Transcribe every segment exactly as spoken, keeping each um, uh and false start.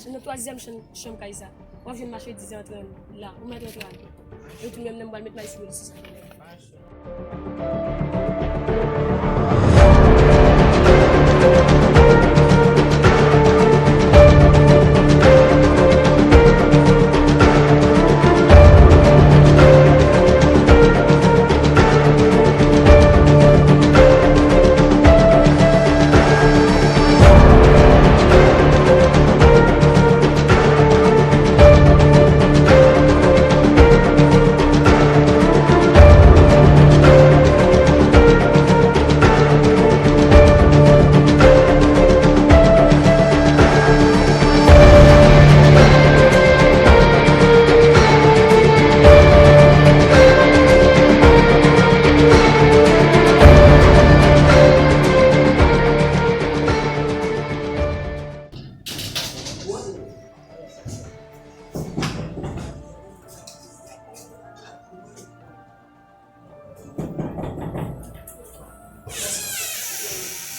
Se nan twazyèm chanm, chanm kay sa. W ap jwenn machandiz la antre la. Ou mèt antre ale. Epi menm nan m pral met may sou yo si sa fè lè.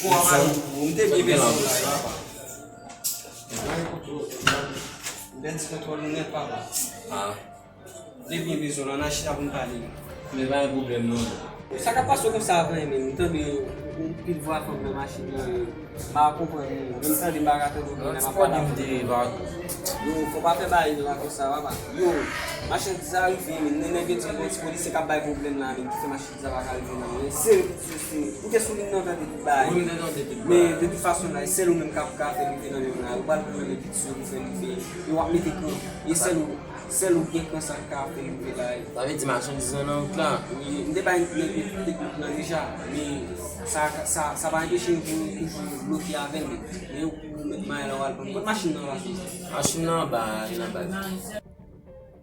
Papa, m te byen bezwen w la, papa. M pèdi kontwòl ou nèt, papa. Ah. M te byen bezwen w la, n a chita pou n pale. Men pa gen pwoblèm non. Sa k ap pase w konsa vre, men m tande yon pil vwa fanm nan machin nan, m pa konprann, menm tande m pa ka tande w byen, m ap pale avè w. Yo, fò w pa fè bagay la konsa, papa. Yo, machandiz la rive, men nèg yo di gon ti polisye k ap bay pwoblèm la, men ki fè machandiz la pa ka rive nan men. Se, se, se, m te sou liy nan tande tout bagay. Men de tout fason la, e sèl ou menm k ap ka fè rive nan men la. Ou pral pran nan men pitit yo pou fè rive. Yo ap mete kan. E sèl ou, sèl ou gen kan sa k ka fè rive bagay. Sa vle di machandiz lan nan wout la? Wi, m te bay nèg yo tout teknik lan deja, men sa, sa, sa pa anpeche yo pou toujou bloke avè l, men, men yo pou met may la w al pran. Kot machin nan pase? Machin nan anba, li nan baz.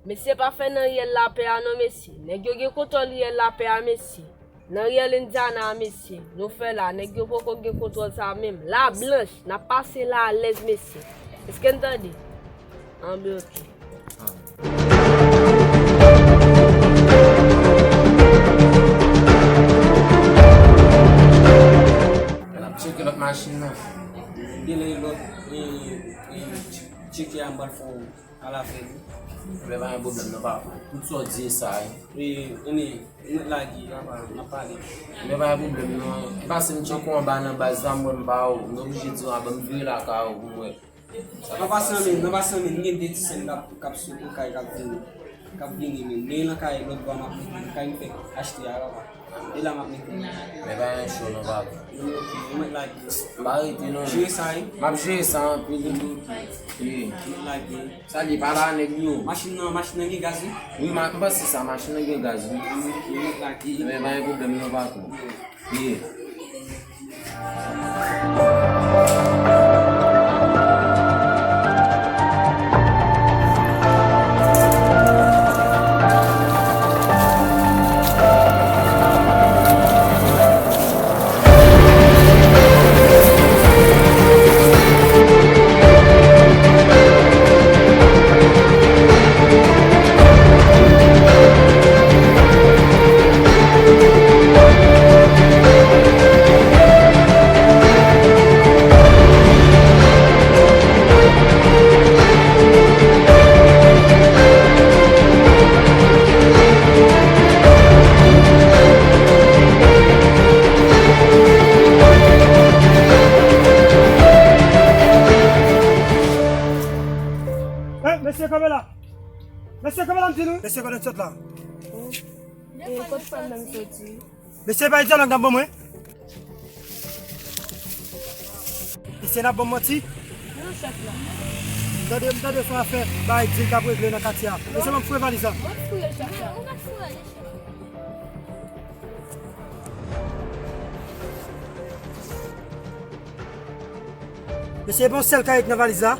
Mesye pa fè nan ryèl lapè a non, mesye. Nèg yo gen kontwòl ryèl lapè a, mesye. Nan ryèl Indiana a, mesye. Nou fè la, nèg yo poko gen kontwòl sa menm. La blanch, n ap pase la alèz, mesye. Èske n tande? Anben, oke. N ap tcheke lòt machin nan. Genlè lòt, e, e, tcheke a m pral fè w al avè l. Ebyen, pa gen pwoblèm non, papa. Tout sa w di e sa, wi. E, ann, nou mèt lage, papa, n ap pale. Ebyen, pa gen pwoblèm non. Pase m tcheke w anba nan baz la, m wè m pa wè w. M oblije di w, a, ban m vire lakay ou pou m wè. Nan pase an men, nan pase an men, m gen de ti sèn k ap, k ap sot nan kay k ap vini. K ap vini menm. Men nan kay lòt bò m ap mete, nan kay m fèk achte a, papa. E la m ap mete. Men pa gen cho non, papa. Wi, ok, ou mèt lage. M pa rete non. Jere sa, wi. M ap jere sa anpil, wi. Wi. Ou mèt lage. Sa li pa la nèg yo. Machin nan, machin nan gen gaz, wi. Wi, ma-, m panse sa, machin nan gen gaz, wi. Wi, ok, ou mèt lage. Men pa gen pwoblèm non, patwon. Wi. Eh, mesye kamera! Mesye kamera, m di nou! Mesye, kote n sot la? E kot fanm nan soti? Mesye, bay dyalòg nan ban mwen. Mesye, n ap ban m manti. Non, chèf la. Tande, m tande son afè bay di l k ap regle nan katye a. Mesye, ban m foure valiz la. Mwen foure chèf la. Mesye, bon sèl kay ki nan valiz la.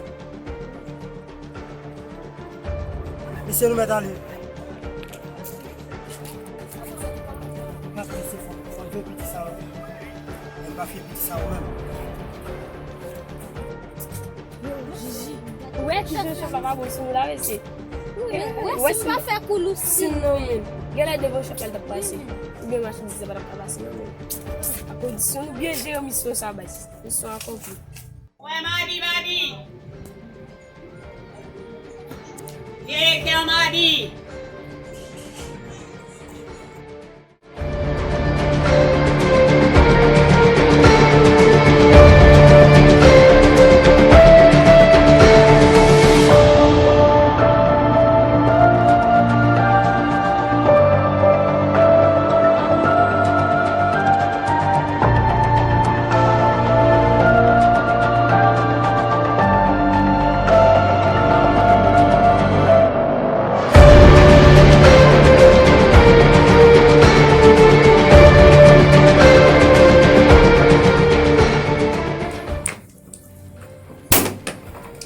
Mesye, nou mèt ale. Mesye, fò, fò l veye piti sa yo. Li pa fye piti sa yo menm. Yo, Jiji. Ou wè kijan chèf la pa bon sou nou la, mesye. Ou wè, ou wè si m pa fè koulou si nou menm. Genlè devan chèf la l t ap pase. Oubyen machandiz la pa t ap ka pase non menm. A kondisyon nou byen jere misyon sa, baz. Misyon akonpli. Wè, Mabi, Mabi. Kèmadi.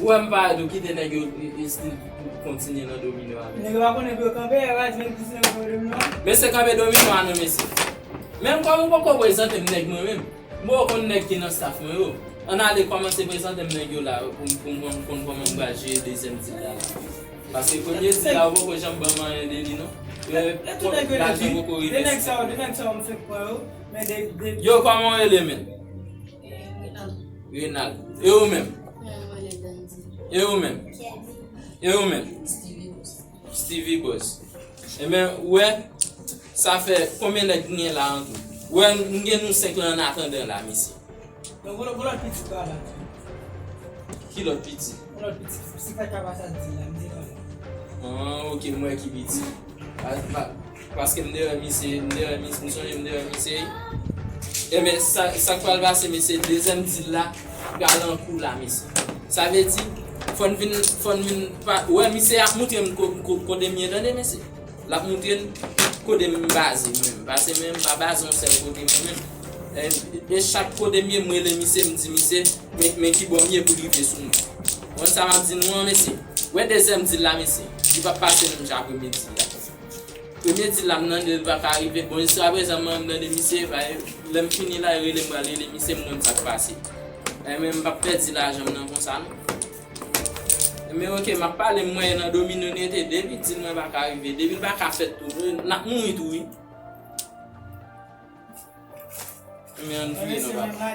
Ou wè m pa di w kite nèg yo, e, e, still kontinye nan domino a, men. Nèg yo pa konnen pou yo kanpe, e pa di nèg yo kontinye nan domino a. Mesye, kanpe domino a non, mesye. Menm kòm ou poko prezante m nèg mwen menm. M poko konn nèg ki nan staff mwen yo. Ann ale kòmanse prezante m nèg yo la, pou m, pou m, pou m konn kòman m pral jere dezyèm dil la la. Paske premye dil la, ou poko janm ban m anyen de li non. E, e, tout nèg yo lajan poko rive. De nèg sa yo, de nèg sa yo m fenk pran yo, men de, de... Yo, kòman w rele, menn? Renald. Renald. E ou menm? Mwen, mwen rele Dandy. E ou menm? Pierre. E ou menm? Stevie Boss. Stevie Boss. Ebyen, ou wè, sa fè konbyen nèg ki gen la an tou? Ou wè, m gen nou senk lan an atandan la, mesye. Donk, yon lòt, yon lòt pitit pa la tou. Ki lòt pitit? Yon lòt pitit, si fè ka pa sa di la, m di non. Ah, ok, m wè ki pitit. Pa, pa, paske m te wè misye, m te wè misye, m sonje m te wè misye. Ebyen, sa, sa k pral pase, mesye, dezyèm dil la pral an kou la, mesye. Sa vle di, fò n vin, fò n vin, pa, wè, misye ap moutre m ko-, ko-, kote m ye, tande, mesye. L ap moutre n kote m baze, mwen menm. Paske mwen menm, m pa baze yon sèl kote, mwen menm. E, e chak kote m ye, m rele misye, m di misye, men, men ki bò m ye pou l rive sou mwen. Konn sa m ap di nou an, mesye. Wè dezyèm dil la, mesye. Li p ap pase menm jan ak premye dil la. Premye dil la, m tande l pa ka rive. Bon, jiskaprezan, mwen, m tande misye, pa, lè m fini la, e rele m pral rele misye, m konn sa k pase. E men, m p ap pèdi lajan m nan konsa, non. Men, ok, m ap pale, m wè nan domino n rete, depi dil mwen pa ka rive, depi l pa ka fèt tou, n ap mouri tou, wi. Men ann vire non, papa.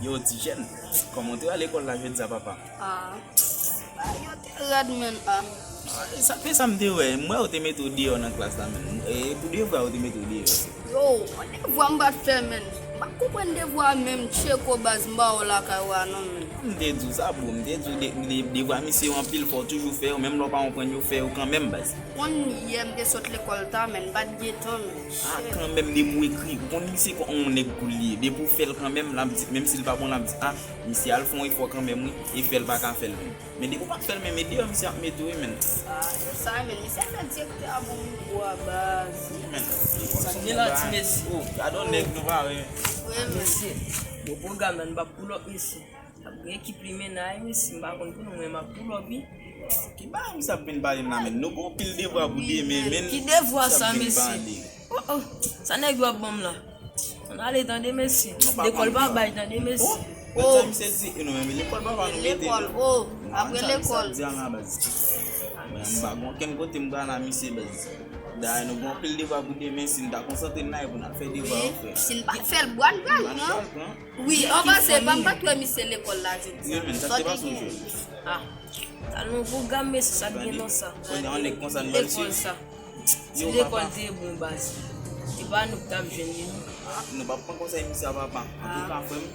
Yo, ti jèn, kòman w te al lekòl la jodi a, papa? Ah, bagay yo te rèd, menn, ah. Ah, sa, men sa m te wè, m wè w te mete w deyò nan klas la, menn. E pou devwa, w te mete w deyò. Yo, yon devwa m pa t fè, menn. M pa t konprann devwa menm, tcheko baz, m pa wè w lakay ou a non, menn. M te di w sa, bro, m te di w de, de, devwa misye yo anpil, fò w toujou fè yo, menm lè w pa konprann yo, fè yo kanmenm, baz. Konn yè m te sot lekòl ta, menn, m pa t gen tan, menn. Ah, kanmenm, depi w ekri, ou konn misye kon yon nèg kou l ye. Depi w fè l kanmenm, l ap di, menm si l pa bon, l ap di, ah, misye al fè yon efò kanmenm, wi, e fè l pa ka fè l menm. Men depi w pa t fè l menm, e deyò misye ap mete w, wi, menn. Ah, se sa, menn, misye fè direktè a bon moun gwo a baz. Wi, menn. Sa gen la, ti mesye. Oh, gade yon nèg nou pa wè. Wi, menn. Mesye, bon pwogram nan, n p ap pull up, mesye. Ap gen ekip limena, wi, si m pa konn pou nou, mwen m ap pull up, wi. Ki bagay misye ap vin pale m la, menn? Nou gen anpil devwa pou demen, menn. Ki devwa sa, mesye? Oh, oh, sa nèg yo ap ban m la? Ann ale, tande, mesye. Lekòl pa bay, tande, mesye. Oh, sa misye di, e nou menm, lekòl papa nou mete nou. Lekòl, oh, apre lekòl. Di a la, baz. Mwen, m pa gen okenn kote m pral la, misye, baz. Dayè, nou gen anpil devwa pou demen, si n ta konsantre n la, e pou n al fè devwa yo, frè. Si n pa fè l, bwa n pral pran. Wi, an panse, pa m pa t wè misye lekòl la jodi a. Wi, men sa te pase yon jou. Ah, sa nou pwogram, mesye, sa t gen nan sa. Kounye a, yon nèg konsa, nou al lekòl sa. Ti lekòl te bon, baz. Se pa nou k t ap jwenn li, non. Ah, nou p ap pran konsèy misye a, papa. Antouka, frè m,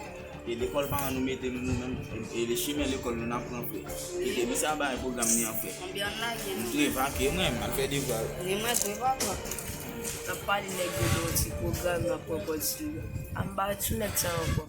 e lekòl paran nou mete m, nou menm, e, e le chemen lekòl nou n ap pran, frè. Kite misye a bay pwogram li an, frè. Konbyen n lage, nou? M tou evakye, mwen, m al fè devwa. Ni mwen tou evakye. N ap pale nèg yo de yon ti pwogram, n ap pran kòd sou yo. A m pa ret sou nèg sa yo ankò.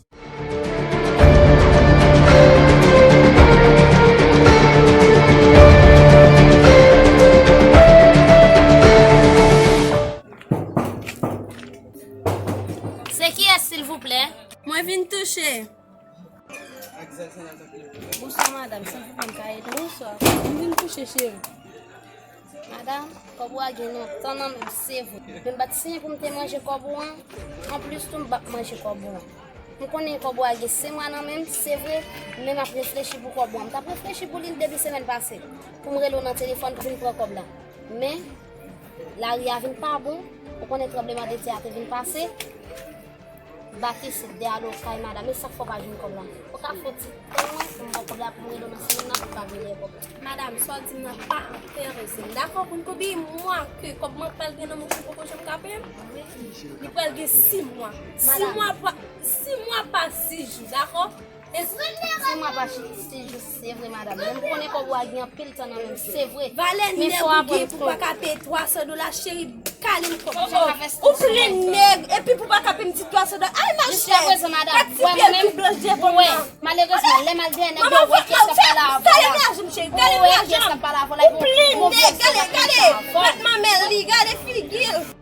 Se kiyès, silvouplè? Mwen vin touche. Bonswa, madanm. Silvouplè, m ka ede w? Bonswa. Mwen vin touche, cheri. Madanm, kòb ou a gen lontan nan men m, se vre. Men m pa t siyen pou m te manje kòb ou an. Anplis tou, m p ap manje kòb ou an. M konnen kòb ou a gen senk mwa nan men m, se vre, men m ap reflechi pou kòb ou an. M t ap reflechi pou li depi semèn pase, pou m rele w nan telefòn pou vin pran kòb la. Men, lari a vin pa bon, ou konnen tranblemanntè a te vin pase. Bati se de alo kay madanm, e sa k fè w pa jwenn kòb la? Ou ka fè yon ti tan pou m ba w kòb la pou m rele w nan semèn nan pou w ka vin gen kòb la. Madanm, sa w di m nan pa enterese m, dakò? Pou n konbyen mwa ke kòb mwen pral gen nan men w ki poko janm ka peye m? Li pral gen sis mwa. Sis mwa pa, sis mwa pa sis jou, dakò? E sis mwa pa sis jou, se vre, madanm. Men m konnen kòb ou a gen anpil tan nan men m, se vre. Valè nèg ou gen pou pa ka peye twa san dola, cheri, kale m kòb. Ou plen nèg, epi pou pa ka peye m ti twa san dola. Ay, machè, pa ti pye tou blanch devan m nan. Malerezman, lè m al dèyè nèg yo, ou wè kiyès k ap pale avè w la. Ou wè kiyès k ap pale avè w la. Ou plen nèg, gade, gade. Bat manmèl li, gade figi l.